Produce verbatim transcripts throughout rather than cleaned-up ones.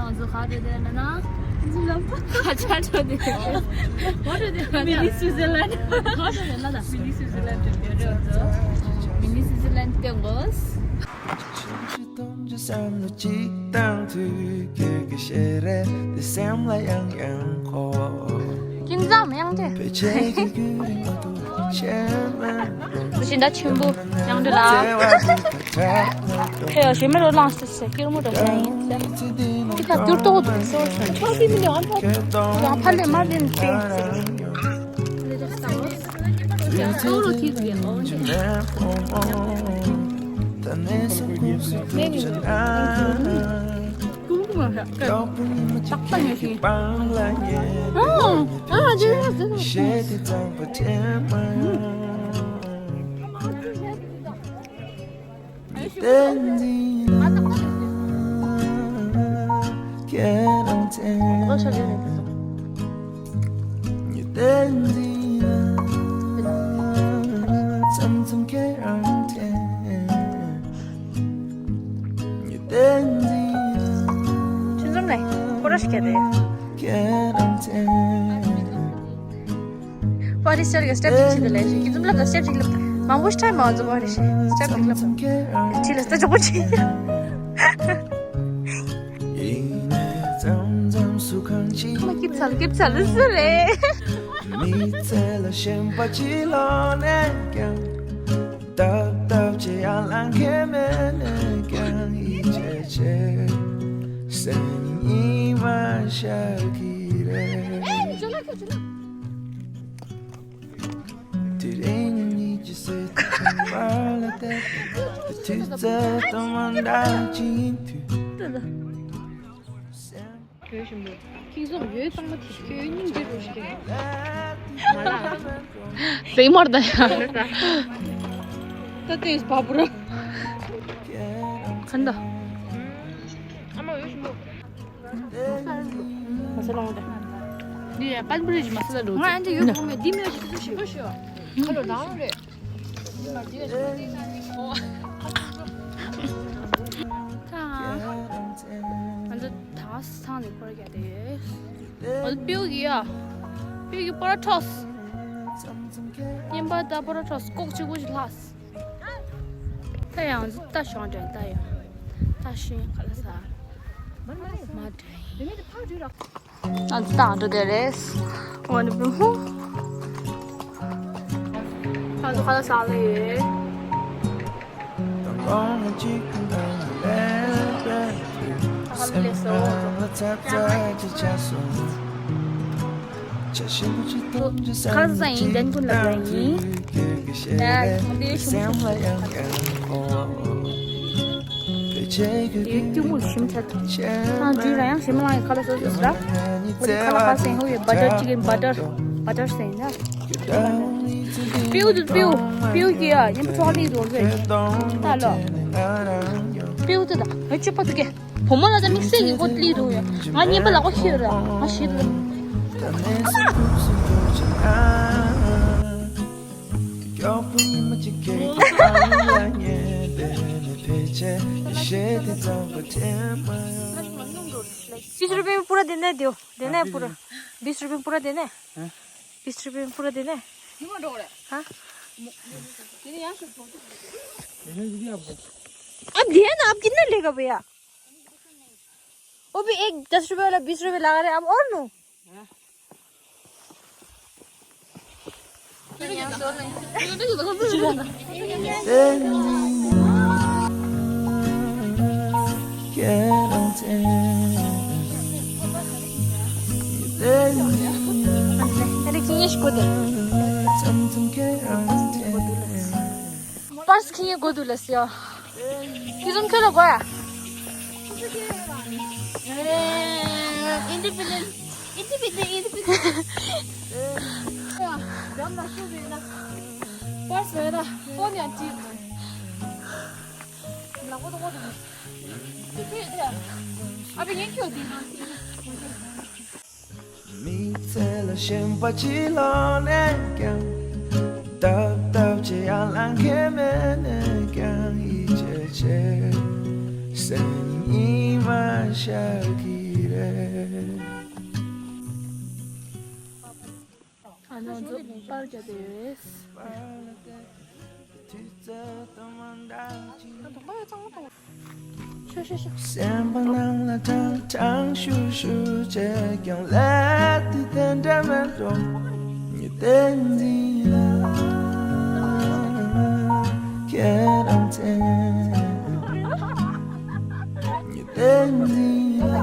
ང་ཚོ་ག་རེ་བསྡད་ན་ན། ཁ་ཆ་འགྲོ་དེ། ག་རེ་བསྡད་ན་ན། མི་ནི་སུའི་ཛི་ལན། ག་རེ་བསྡད་ན་ན། མི་ནི་སུའི་ཛི་ལན་དུ་བསྡད་རེད་ང་ཚོ། མི་ནི་སུའི་ཛི་ལན་དུ་དེ་དགོས། ཁྱིམ་ཚང་མི་ཡང་དེ། ཞིང་ཆེན་པོ་ཡང་འདི་ལ། ཕེ་ཡོ་ཞེ་མེ་རོ་ལངས་སུ་སེ་ཀིར་མོ་འདྲ་ཞིག་ཡིན་ཟེར། འདི་ཁ་བསྒྱུར་ཏོག་འདུག་སོ་སོ། ཕ་ལེ་མ་ལེན་ཏེ་ཟེར། ཀུང་ཀུང་ལ་ཧྲ་ཀ་ཏག་ཏག་ཉོ་ཤིང་། ཨ་ཨ་ཇེ་ཇེ་ཇེ། ཁྱོད་ཚོ་ནས་ཁོ་ར་ཞིག་ག་རེད། པ་རི་སི་ཊར་གྱི་སི་ཊེབ་ཅིག་ཕྱིན་དུ་ལས་ཤིག་ཁྱོད་ཚོ་ལབ་ད་སི་ཊེབ་ཅིག་ལབ་ད་མང་པོ་ཞིག་ཐལ་མ་བ་ཚོ་པ་རི་ཤི་སི་ཊེབ་ཅིག་ལབ་ད་ཁྲིད་ལ་ས་ཇོག་པོ་ཅིག་མ་སྐྱིད་ཚལ་སྐྱིད་ཚལ་སུ་རེད། མི་ཚེ་ལ་ཞེན་པ་ཅི་ལོག་ནས་ཀྱང་། ཏག་ཏག་ཅེས་ཡར་ལངས་མཁན་མེད་ནས་ཀྱང་ཡིད་ཆེས་བྱེད། སེམས་ཉིད་མ་ཤར་གྱི་རེད། དེ་རིང་ཉིད་ཀྱི་སྲིད་དུ་བར་ལ་བལྟས། དུས་ཚོད་དང་མ་འདྲ་ཅིག་ཡིན་དུས། ཁྱེད་ཚོ་ཡོད་བཏང་མ་ཐིག་ཁྱོད་སྙིང་རྗེ་རུ་ཞིག་ང་ལ་ཟེགས་མར་ད་ཡ། ད་ལྟའི་བ་པུ་ར། ག་འདྲ། ཨ་མ་ཡོད་ཞིམ་པོ། མ་ས་ལོང་ད། འདི་ཡ་པན་པུ་རི་ཞིག་མ་ས་ལ་འགྲོ། ང་ཨ་འདི་ཡོད་གོ་མེད་འདི་མེད་ཞིག་ཏུ་ཞིམ་པོ་ཞིག་ཁ་ལོ་རང་རེད། ང་ཚོ་ད་སང་ནས་འཁོར་རྒྱག་བསྡད་ཡོད། ང་ཚོ་སྤྲེའུ་གི་ཡ། སྤྲེའུ་གི་པོ་ར་ཊོས། སྙན་པ་དང་པོ་ར་ཊོས་ཀོག་གཅིག་པོ་ཞིག་ལྷག་ད་ཡང་ང་ཚོ་ད་ཤོང་དྲན་ད་ཡང་། ད་ཤིང་ཁ་ལ་ས། མ་དྲན། ང་ཚོ་ད་འགྲོ་བསྡད་རེད། འོ་ནི་བུ་མོ། ང་ཚོ་ཁ་ལ་ས་ལ་ཡོད། ཁ་ལ་ས་ཡིན་དན་ཀུན་ལ་ཡིན། ད་ཁོང་དེ་ཤུམ་ཤུམ། དེ་སྐྱུར་མོ་ཞིམ་ཆ། ཐང་ཇུས་ར་ཡང་ཞིམ་ལང་ཡི་ཁ་ལ་སོ་སོ་ར། འོ་དེ་ཁ་ལ་ཁ་སེན་ཧོ་ཡི་བ་ཊར་ཅི་ཀན་བ་ཊར། བ་ཊར་སེན་ན། སྤྲེའུ་དུ་སྤྲེའུ། སྤྲེའུ་གི་ཡ་ཉིན་པོ་ཚོགས་ལི་རོ་རེད། ད་ལོ། སྤྲེའུ་དུ་ད་ཧེ་ཅི་པ་དུ་གེ། བུ་མོ་ལ་ད་དམིགས་བསལ་གྱི་སྒོ་ལི་རུ་ཡ། ང་ཉིན་པོ་ལ་གོ་ཤི་ར། ང་ཤི་ར། ཕྱི་ཕྱི་རུ་པའི་པུ་ར་དེ་ནས་དེའོ། དེ་ནས་པུ་ར། ཕྱི་རུ་པའི་པུ་ར་དེ་ནས། ཕྱི་རུ་པའི་པུ་ར་དེ་ནས། ཧ། अब दिया ना, अब कितना लेगा भैया? वो भी एक दस रुपए वाला बीस रुपए लगा रहे, अब और लो। अरे किएश को दे। पर्स खिए गोदुलस या। किजुम खेलो गोया। Independent. Independent, independent. Purse vera. Phone या टी। लागो तो गोदु। अबे ये क्यों दी ना? མི་ཚེ་ལ་ཞེན་པ་ཅི་ལོག་ནས་ཀྱང་། ཏག་ཏག་ཅེས་ཡར་ལངས་མཁན་མེད་ནས་ཀྱང་ཡིད་ཆེས་བྱེད། སེམས་ཉིད་མ་ཤར་གྱི་ ང་ཚོ་པར་རྒྱག་བསྡད་ཡོད་རེད། ཤོ་ཤོ་ཤོ། སེམས་པ་ནང་ལ་ཐང་ཐང་ཤུ་ཤུ་བྱས་ཀྱང་ལས་དེ་དེ་འདྲ་མེད་འགྲོ། ཉི་ཟླའི་འཛིན་ལ་ཁྱེད་རང་མཚན། ཉི་ཟླའི་འཛིན་ལ་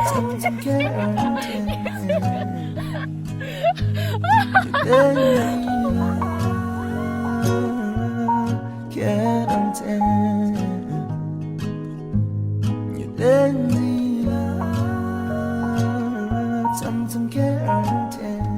ཚང་ཚང་ཁྱེད་རང་མཚན། ཉི་ཟླའི་འཛིན་ལ་ཁྱེད་རང་མཚན། ཉི་ཟླའི་འཛིན་ལ་མཚམས་མཚམས་ཁྱེད་རང་མཚན།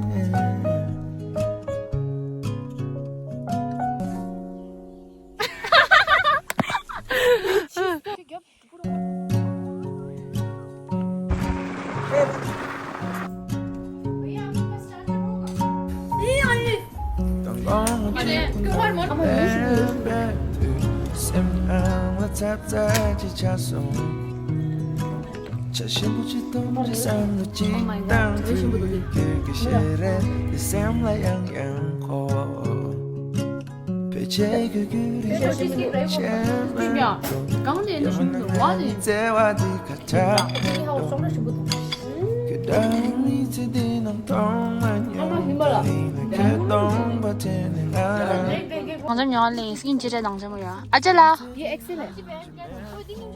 སེམས་ནང་ལ་ཚ་ཚ་ཅིག་ཆགས་སོང་། བྱ་ཞིམ་པོ་ཅིག་གཏོང་ཅིག་བསམ་བློ་ཅིག་བཏང་དུས་ཁྱོད་ཀྱི་ཞལ་རས་འདི་སེམས་ལ་ཡང་ཡང་འཁོར། བེད་སྤྱད་ཁུ་ཁུ་རི་ཁ་ཆེན་པོ་ཆེན་པོ་གང་ནས་ནི་ཞུ་འདུག་བ་ནི། བརྩེ་བ་འདི་ཁ་ཆག་ཁྱོད་རང་ནི་ཚེ་འདི་ནང་མཐོང་མ་མྱོང་བ་ཡིན་ན་ཁྱོད་སྟོང་པ་དྲན་ནས་ང་རང་། ང་ཚོ་ཉོ་ལེ་སྐྱིན་ཅི་རེད་དང་ཆེན་པོ་ཡོད། ཨ་ཅེ་ལ།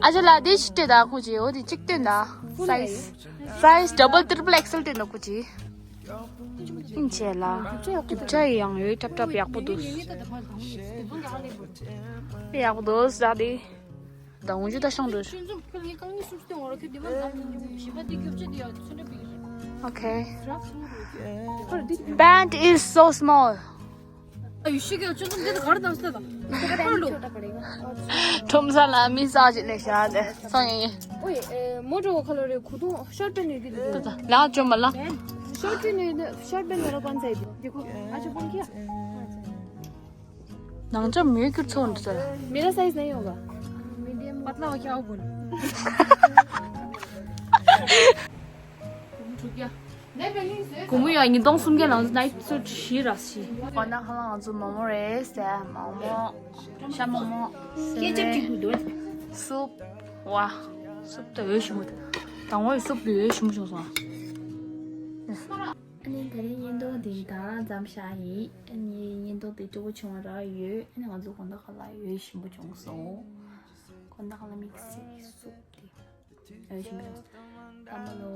ཨ་ཅེ་ལ་འདི་ཞིག་སྤྲད་ད་ཁོ་ཅི་འོ་དེ་གཅིག་སྟོན་ད། སའི་ཛི། སའི་ཛི་ཌབ་བལ་ཊི་རི་པལ་ཨེག་སེལ་སྟོན་ད་ཁོ་ཅི། ཨིན་ཆེ་ལ། རྒྱུ་ཆ་ཡང་ཡོད་ཀྲབ་ཀྲབ་ཡག་པོ་འདུག་ཡག་པོ་འདུག་ཟ་དེ། ད་འོན་ཅུ་ད་ཤང་འགྲོ། ཨོ་ཁེ། Pant is so small. ཁྲོམ་ས་ལ་མི་ས་ཅིག་ལས་བྱ་དེ་སང་ཡིན། ཨོ་ཡེ། མོ་ཊ་ཁ་ལོ་རེ་ཁུ་ཏུང་ཤོར་ཊི་ནས་དེ་ལ་ཅོ་མ་ལ། ཤོར་ཊི་ནས་ཤོར་ཊི་ནས་ར་གོན་ཚེ་དེ་ཁོ་ཨ་ཅོ་ཕང་ཁྱ། ནང་ཅོ་མི་ཁྱུར་ཚོ་འདི་ཚོ། མེ་ར་སའི་ཛི་ནའི་ཡོང་ག། མ་ཏ་ལ་བ་ཁྱ་བ་གོན། གུ་མུ་ཡ་ཉིས་སྟོང་སུམ་བརྒྱ་ལང་ནའིཊ་སུཊ་བཞི་ར་བཞི། ཁོ་ན་ཁ་ལ་ང་ཚོ་མོག་མོག་རེད་ཟེར། མོག་མོག་ཤ་མོག་མོག་སེ་ཀེ་ཅབ་ཅིག་འདུག་དོ། སུབ། ཝ། སུབ་ད་འོས་ཞིམ་པོ། དང་བོའི་སུབ་འདི་འོས་ཞིམ་པོ་བྱུང་སོང་། ཨ་ནི་ད་རིང་བརྙན་ཐུང་འདི་ད་མཚམས་བཞག་ཡིན། ཨ་ནི་བརྙན་ཐུང་འདི་སྤྲོ་པོ་བྱུང་བ་རག་ཡོད། ཨ་ནི་ང་ཚོ་དགོང་དག་ཁ་ལ་འོས་ཞིམ་པོ་བྱུང་སོང་། དགོང་དག་ཁ་ལ་དམིགས་བསལ་གྱི་སུབ་འདི། ཨེ་ཞིམ་པོ། ཨ་མ་ལོ།